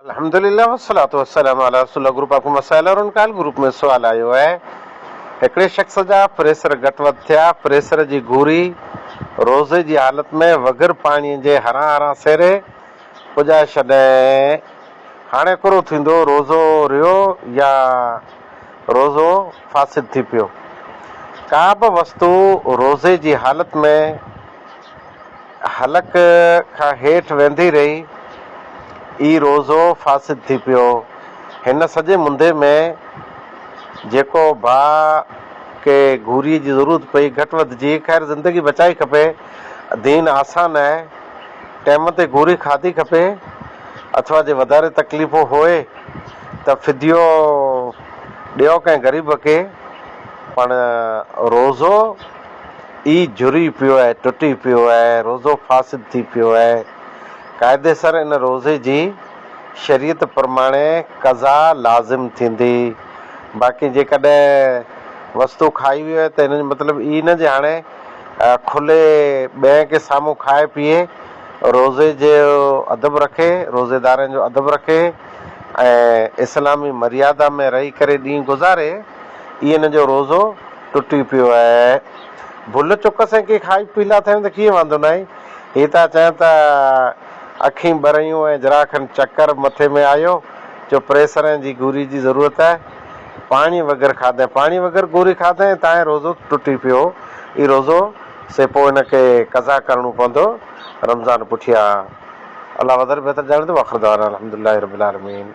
الحمدلله والصلوة والسلام علي رسول الله گروپ آپ مسائل اور ان کا حل گروپ ۾ سوال آيو آهي هڪڙي شخص جا پريسر گهٽ وڌ ٿيا پريسر جي گوري روزي جي حالت ۾ وگر پاڻي جي هران هران سيري پڄائي ڇڏين هاڻي ڪهڙو ٿيندو روزو رهيو يا روزو فاسد ٿي پيو ڪا به وستو روزي جي حالت ۾ حلق کان هيٺ ويندي رهي ئي روزو فاسد ٿي پيو. هن سڄي مندي ۾ جيڪو ڀاء کي گهوريء جي ضرورت پئي، گهٽ وڌ جي، خير زندگي بچائي کپي، دين آسان آهي، ٽيم تي گهوري کاڌي کپي، اٿوا جي وڌاري تڪليفون هوئي ته فديو ڏيو ڪنهن غريب کي، پڻ روزو. ئي جهري پيو آهي، ٽٽي پيو آهي، روزو فاسد ٿي پيو آهي. قاعديسر ان روزي جي شريعت پرماڻي قضا لازم ٿيندي. باقي جيڪڏهن وستو کائي ويو آهي ته ان جو مطلب ئي نه جي هاڻي کلي ٻين کي سامهون کائي پيئي، روزي جو ادب رکي، روزيدارن جو ادب رکي ۽ اسلامي مريادا ۾ رهي ڪري ڏينهن گذاري، ئي ان جو روزو ٽٽي پيو آهي. ڀل چڪ سين ڪي کائي پيلا ٿيون ته ڪيئن واندو ناهي. هي ٿا چون ته اکين ٻريون ۽ ذرا کن چڪر مٿي ۾ آيو جو پريسرن جي گوري جي ضرورت آهي. پاڻي وگر کاڌئين. پاڻي وگر گوري کاڌئين تانئين روزو ٽٽي پيو. هي روزو سي پوء هن کي قضا ڪرڻو پوندو رمضان پٺيان. الله وڌر بهتر ڄاڻي ٿو. واخر دعوانا الحمدلله رب العالمين.